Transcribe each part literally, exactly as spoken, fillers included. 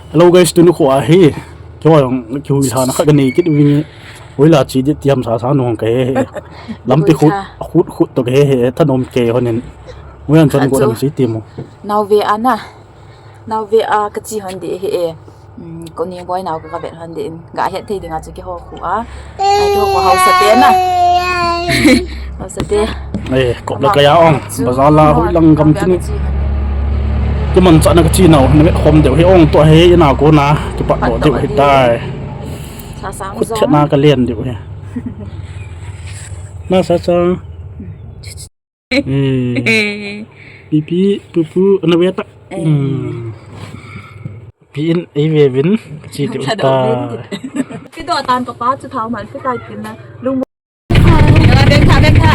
Hello guys, tuni kho ahi. Keiho jong kihuilhahna khat kanei kit uvin. Hoila che ding ti ham sasa nung kahe he. Lampi khut, khut khut toh kahe he. Thanom kei honin. Hoiya chun go dam si ti mo. Nao ve a na. Nao ve a kache hon ding ahi e. Hmm, koni boi nao ka, kavet hon ding. Gahet thei dinga chu keiho kho a. Ai, keiho kho haosa te na. Haosa te. Eh, kop la kaya ong. Bazar la hoilang gam tuni. Kimanchahna kache nau, navet khom diu hi ong tua hi, ina kona, kipat doh diu hitai. Khut khat na kalen diu hi. Na sasa. Eh. Pipi, pupu, na ve ta. Eh. Hmm. Pi in, ei ve vin, che diu ta. Kidoh tan kapa chu thao man, kitai tin na. Lung. Beng tha, beng tha.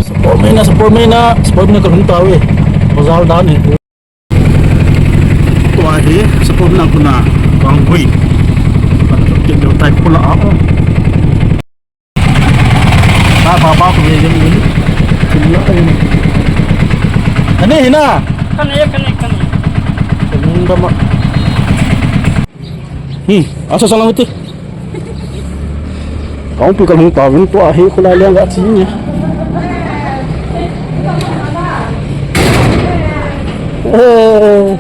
Support me na, support me na, support me na kalhung tauve. Bazar dan hi. Tua hi, support na kuna, kang hui. Kan tu kit leu tai pula a. Ba, ba, ba, ko ye ye. Ani hina. Kane, kane, kane. Kalung dam a. Hmm, asa salang uti. Kong pi kalung tauvin tua hi khulai leng ga chi ni. Eh.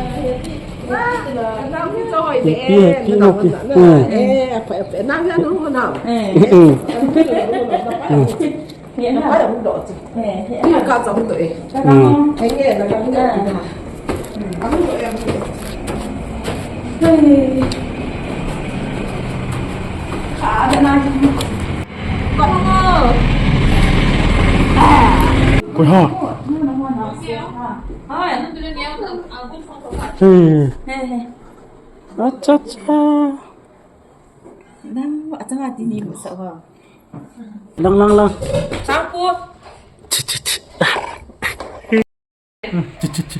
Pi, pi, pi, pi. Hmm. Eh, apa, apa. Nang, nang, nang, nang. Hmm. Hmm. Koi ha. Hey. Acha, acha. Nang, acha nga tini mo sa wa. Lang, lang, lang. Sangpu. Chi, chi, chi. Hmm, chi, chi, chi.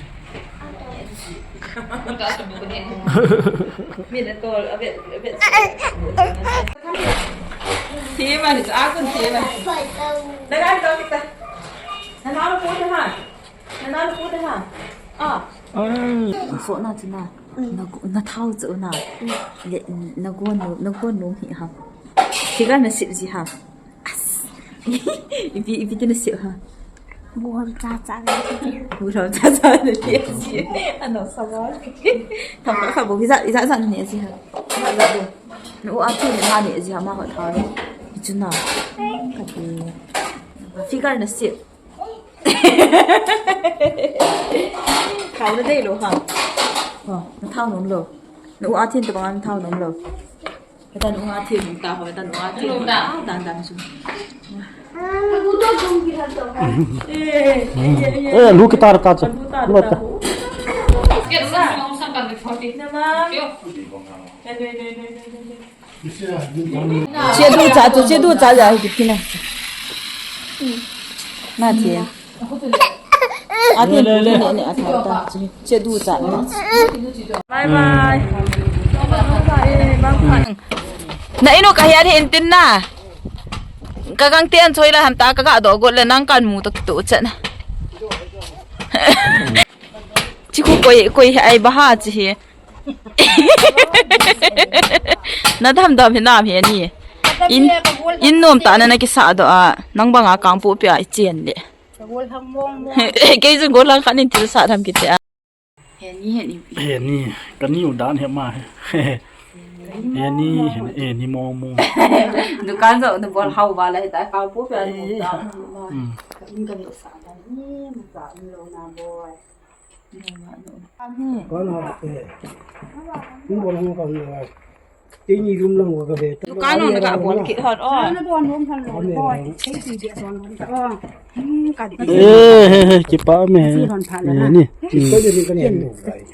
Mina tol, a bit, a bit. Thima ni, a kun thima. Daga to kita. Nana pu de ha. Nana pu de ha. Ah. Ai. Fo na tina. Na, na thao chu na. Le, na go no, na go no hi ha. Kiga na sip ji ha. As. Ipi, ipi tina sip ha. Buham cha cha na ti. Buham cha cha na ti. Ano sa ba. Thang ka bo, iza, iza, iza ni ji ha. Iza bo. No a tu ni ha ni ji ha ma ho thao ni. Ichuna. Ka ti. Figure na sip. Thao na dei lou ha. Ha, na thao nom lou. Na u a thin tabang na thao nom lou. Kata na u a thin nom ta ho, kata na u a thin nom ta. Dan dan chu. Eh, lu kita ta chu. Lu ta. Che du cha chu, che du cha ja hi kiti na. Na che. A ti le, le, le, le, a ta ta che, che du cha. Bye bye. Na inu ka hian hin tin na. Ka gang tian choi la ham ta ka ga do got le nang kan mu to to chan. Chi khu koi, koi ai ba ha chi hi. Na dam dam hi nam hi ani. In, in nom ta na na kisa do a, nang banga kang pu pia i chen le. Kei jun gol lang khan in thil sa tham kit te a. He ni, he ni. He ni, ka ni u dan he ma he. He ni, he ni, he ni mo mo. Dukan jo na bol hau ba la he ta kang pu pia ni mo ta. Hmm. Ka in ka ni sa ta ni, ma sa ni lo na boy. Dukan on ka bol kit hon o. Eh, he, he, kipa me he. Ni.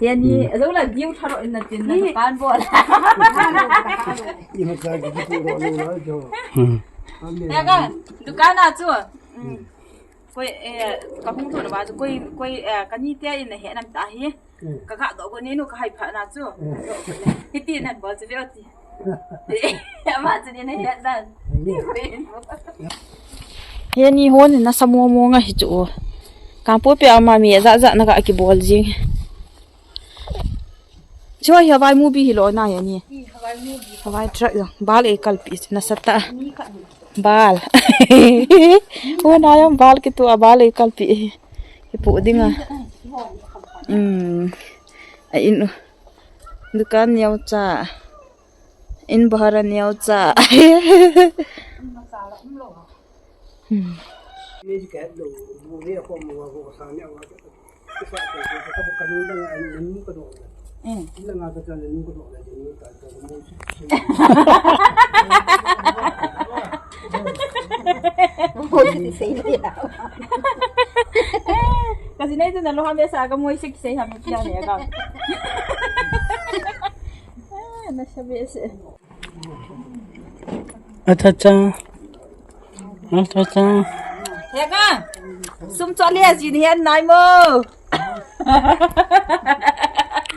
Ye ni, lo la diu tharo in na tin na dukan bol. Hmm. Ya ka, dukan a chu. Koi, eh, ka hung thona ba chu koi, koi, eh, ka ni te in na he nam ta hi. Ka kha doh go ni nu ka hai pha na chu. Hiti nan bol chu ve ti. Ama chu ni na het dan. He ni hon na sa mo mo nga hi chu. Kampu pe ama mi za za na ka ki bol jing. Chu hi Hawaii movie hi lo na ya ni. Hawaii truck yo. Bal e kalpi na sa ta. Bal. O na yong bal ki tu a bal e kalpi. Ki pu ding a. Hmm. A in u. Dukan neo cha. In bahar neo cha. Hmm. Kasi na ito na lo kami sa aga mo isik sa kami pila niya ka. Ah, nasabi si. Acha, acha. Acha, acha. Heka. Sum cho le jin hen nai mo.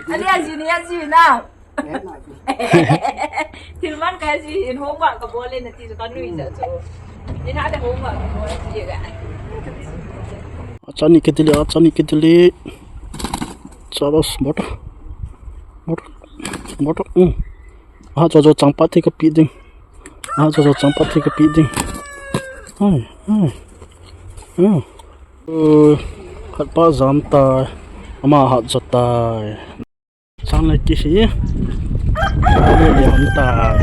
Ale jin hen jin na. Thil man ka ji in homework ka bol le na ti ka nui ja chu. Ni na de homework ka bol le ti ga. Acha ni kitili, acha ni kitili. Chavas, bot. Bot. Bot. Hmm. Aha, cho cho changpa thi ka pi ding. Aha, cho cho changpa thi ka pi ding. Hai, hai. Hmm. Ui, khat pa jam tai. Ama hat cho tai. Sang le ki hi. Le le hon tai.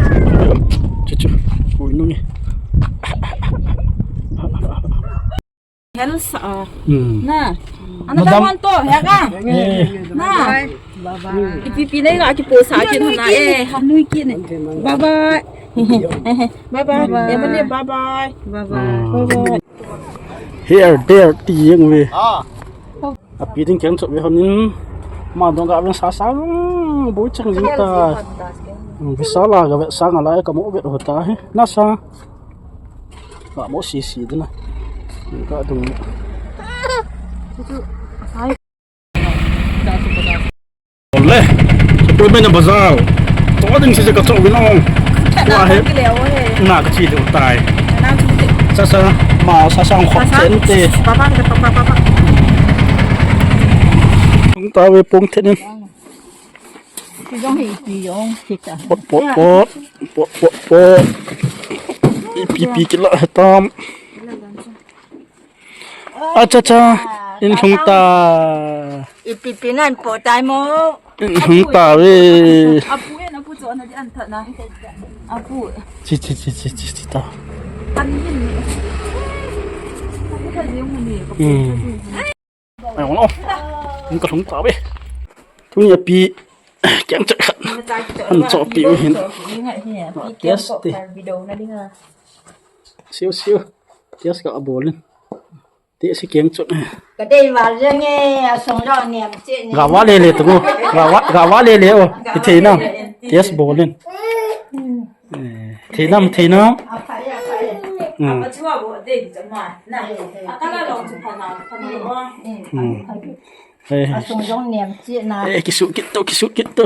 Chu chu. Ui, nungi. Hel sa, ah. Hmm. Na. Ana Madam. Ka man to, ya ka? Eh. Na. Bye bye. Ipi pi nei ka ki po sa ki na, eh. Nui ki ne. Bye bye. Bye bye. Bye bye. Ya mane, bye bye. Bye bye. Hmm. Bye bye. Here, there, ti jeng ve. Ah. Api ding keng chop ve hon in. Ma dong ka ven sa sa. Boi chang jing ta. Healthy fun ta. Hmm, visa la ka ve sa nga la ka mo ve ho ta he. Na sa. Ka mo si si ding na. Ka dung. Le. Pui me na bazar. To ding si ka chok ginong. Tua he. Na ka chi du tai. Sa sa. Ma sa sa khop chen te. Pung ta ve pung te nin. Pi jong hi, pi jong hi ta. Pot, pot, pot. Pot, pot, pot. Ipi pi kila hetam. Acha, acha. In lhung ta. Ipi pi nan po tai mo. In lhung ta ve. Apu en, apu cho na di an tha na. Apu. Chi, chi, chi, chi, chi, chi ta. An yin ni. Apu ta jing ni. Hmm. Ai, ong lo. Ni ka lhung ta ve. Tuni api. Keng chak khat. An cho pi u hin. Test te. Siu, siu. Test ka bol in. Te si keng chak. Ka dei val jeng e, a sung lo niam che ni. Ga va le le tu. Ga va, ga va le le o. Ki thei na. Test bol in. Eh, thei nam, thei nam. A phai, a phai. Hmm. A chua bo de chama. Na. A kala long chu phana, phana bo. Hmm. Eh. A sung jong niam chi na. Eh, kisu kit to, kisu kit to.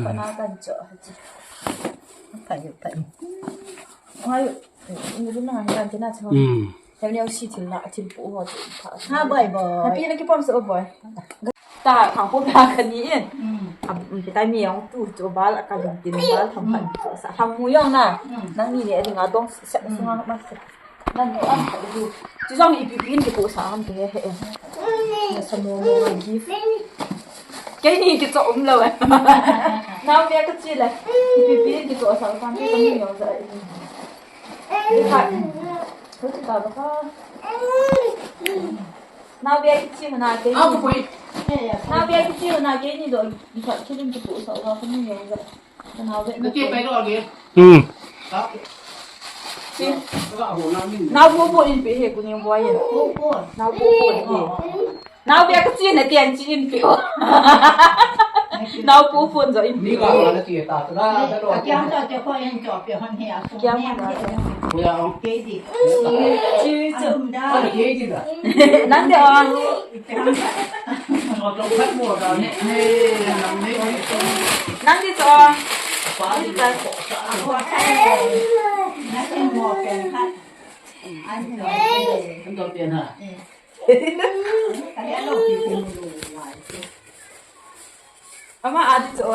Phana kan cho. Phai, phai. Ai, ni du na kan na cho. Hmm. Hemi au si thil la, thil pu ho chu pha. Ha, bye bye. Happy na ki pom so, bye. Ta khang pu pha ka ni in. Mm. A, um, kita mi yong tu chu bal ka lim tin bal tham phan chu sa. Khang mu yong na. Mm. Nang ni le ding a dong sa sa ma sa. Nan no am ka du. Chu jong ipi pi in ki pu sa am te he he. Na sa mo mo gift. Kei ni ki cho um lo. Nau ve ka chi le. Ipi pi in ki cho sa am te ka mu yong sa. Ni kha. Ko chi ta ba kha. Nau bia kichi hona ke. Ah, ko poi. Nau bia kichi hona ke ni do. Ni kha kilim ki pu sa wa ko ni yo ga. Nau bia. Ko ke pai do ge. Hmm. Nau po po in pe he ku ni bo ye. Nau po po in pe. Nau bia kichi na tian chi in pe. Nau pu phone jo in. Ni ka na ti ta ta da da lo. Kiang to te ko yen to pe hon he a. Kiang ma da. Ku ya. Ke di. Chi chu. Ani ke di da. Nang de o. Mo to khat mo da ne. Ne, nang ne. Nang di chu o. Pa di da. Na tin mo pe khat. An to. An to pe na. Ama adi chu.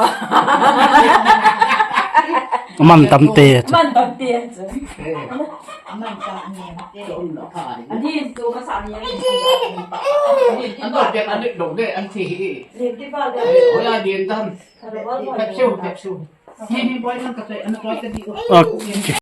Aman tam te chu. Aman tam te chu. Aman tam ni te. Adi chu ka sa ni. An to pe an do de an thi hi. Ni ti ba de. Oya din tam. Pepsi, Pepsi. Ni ni boy kan ka sai an to ka di. Okay.